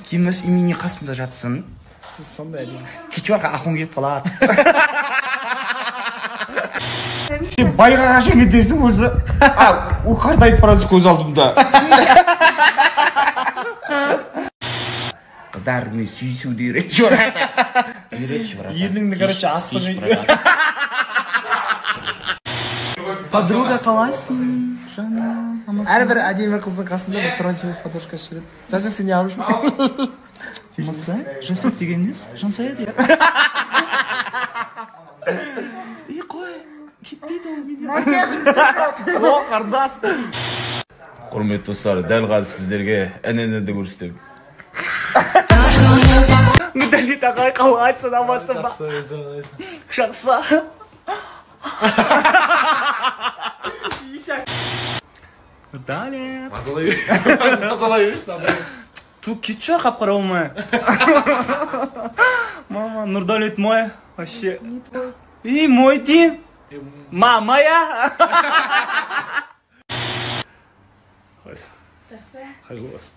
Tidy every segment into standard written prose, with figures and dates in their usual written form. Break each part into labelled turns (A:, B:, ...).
A: Кимнес имени қасымда жатсын.
B: Сіз сондай әдемісіз.
A: Кетуарға ақын келіп қалады.
C: Байға қашан кетесің өзі? Ол қартайып барады көз алдымда.
A: Қыздар мен сүйісуді үйретші барады.
B: Ерніңді, короче, астырмай.
A: Подруга қалайсың?
B: Әрбір әдемі қыздың қасында бір трончимес подружка жүреді. Жасық, сен не алып жүрсің?
A: Маса? Жасық деген нес? Жансая деп. Қой, кетпейді ол менен. О, қардас.
D: Құрметті достар, дәл қазір сіздерге әненді көрсетемін.
A: Мүдәлет ағай қалайсың, амасың ба? Жақсы. Далее.
B: Мазалай берші.
A: Тут кетші қап-қара болмай. Мама, Нұрдәлет мой. Вообще. И мой дейін. Мама я.
D: Қайырлы болсын.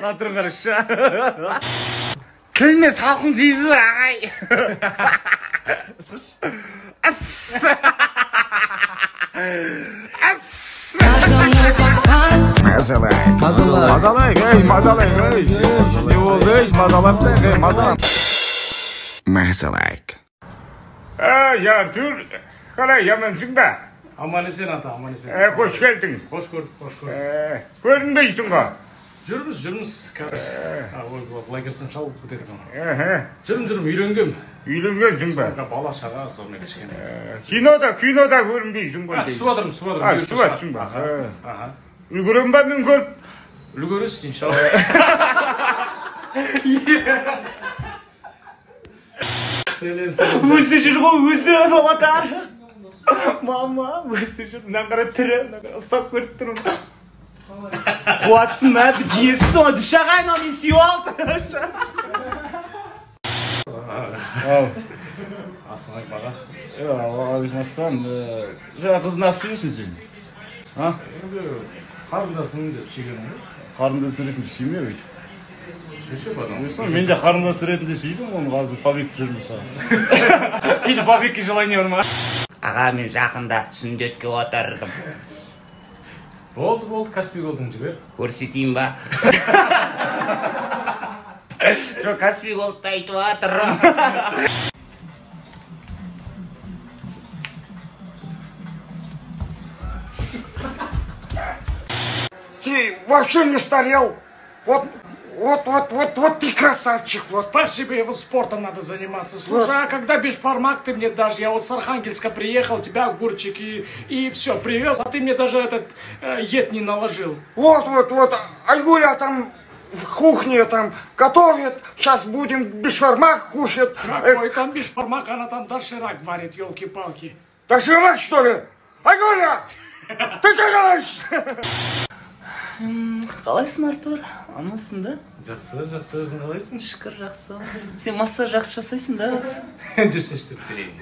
A: Натыр қарашы. Тілме талқын дейсіз ағай.
C: Мазалайық, ей, мазалайық, ей. Не болды, ей, мазалапсың, ей, мазалап.
A: Мазалайық.
C: Артур, қалай, ямансың ба?
E: Аман есен ата, аман есен.
C: Қош келдің.
E: Қош көрдік, қош көрдік.
C: Көрінбейсің ба?
E: Жүрміз, қазір. Ой, былай кірсем шал бітеді ғана. Жүрім, үйренгем.
C: Үйленгенсің ба?
E: Бала шаға, сонымен кішкене.
C: Кинода көрінбейсің ба?
E: Суадырым.
C: ба? Үлгірем ба мен көріп?
E: Үлгересіз, иншалла.
A: Өзі жүр ғой, өзі баладар. Мама, өзі жүр. Нағара тірі, ұстап көріп тұрмын. Қуасың мә, бідейсіз оны дұшағай номен сүйу алды.
E: Асың айт маға.
A: Алейкумассалам. Жаңа қызына сүйесің сен?
E: Қарындасың деп сүйгенім.
A: Қарындас ретінде сүйме өйді.
E: Сүйсе бадан.
A: Мен де қарындас ретінде сүйдім, оны қазір побекті жүрмін саған. Или побекке желание бар ма? Аға, мен жақында сүндетке отырдым.
E: Болды, Каспий голдың жібер.
A: Көрсетейін ба? Жоқ, Каспий голдты айтып отырмын.
C: Ты вообще не старел. Вот ты красавчик. Вот.
E: Спасибо, его спортом надо заниматься. Слушай, а когда бешбармак ты мне дашь? Я вот с Архангельска приехал, тебя огурчики и все привез, а ты мне даже этот ед не наложил.
C: Вот. Айгуля там в кухне там готовит. Сейчас будем бешбармак кушать.
E: Какой там бешбармак, она там доширак варит, елки-палки.
C: Доширак, что ли? Айгуля! Ты что делаешь?
A: Қалайсың, Артур? Амансың да?
E: Жақсы, өзің қалайсың?
A: Шүкір, жақсы. Сен массаж жақсы жасайсың да?
E: Жүрсе істеп берейін.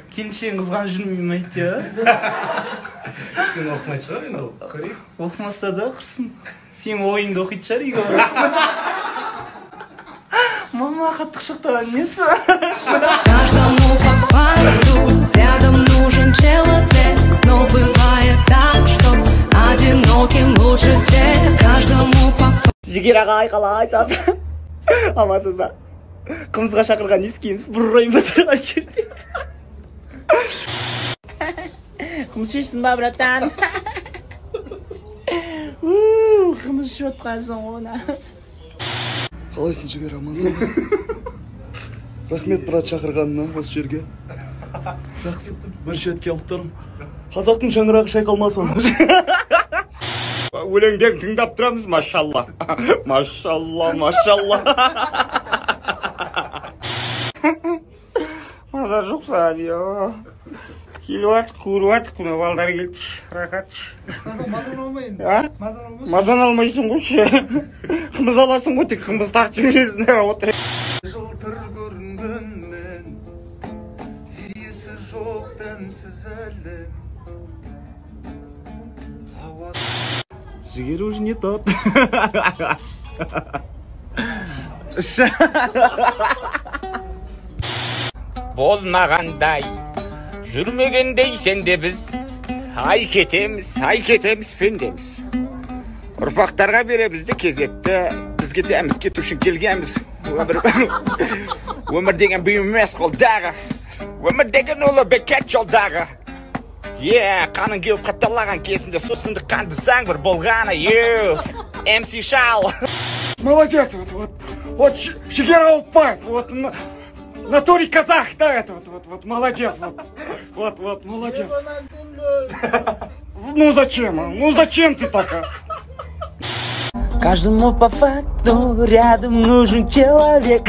A: Келіншегің қызған жүрмеймін айтты,
E: Сен оқымай шығар, енді оқып көрейік.
A: Оқымаса да оқырсың. Сен ойыңды оқиды шығар, үйге барасың. Мама, қатты құшақтаған несі?
F: Каждому по факту рядом нужен человек, но бывает так, что одиноким лучше всех. Каждому по факту.
A: Жігер ағай қалайсыз? Амансыз ба? Қымызға шақырған ескейміз, бұррайым батырған жерде. Қымыз ішесің ба, братан? Қымыз ішіп отқансың оны.
B: Қалайсың, жігер, амансың? Рахмет, брат, шақырғанына осы жерге. Жақсы, бірінші рет келіп тұрмын. Қазақтың шаңырағы шайқалмасын.
C: Өлеңдерін тыңдап тұрамыз, машалла. Машалла. Маза жоқ сәлия. Келуат, көруат, күні балдар келді. Рақат. Мазан алмайсың ғой. Қымыз аласың ғой, тек қымыз тартып жүресіңдер отыр.
G: Жылтыр көрінгенмен иесі жоқ дәмсіз әлем.
A: Жігер уже не тот.
H: Болмағандай жүрмегендей сенде біз ай кетеміз фендеміз. Ұрпақтарға беремізді кезекті, біз кетеміз, кету үшін келгенбіз. Өмір деген бұйым емес қолдағы, өмір деген ұлы бекет жолдағы. Қаның кеуіп қатталаған кезінде сусынды қанды заң бір болғаны. MC Шал.
E: Молодец, вот Жігер Ауыпбаев, вот натуре казах, да, это вот молодец, вот, молодец. Ну зачем ты такая?
I: Каждому по факту рядом нужен человек.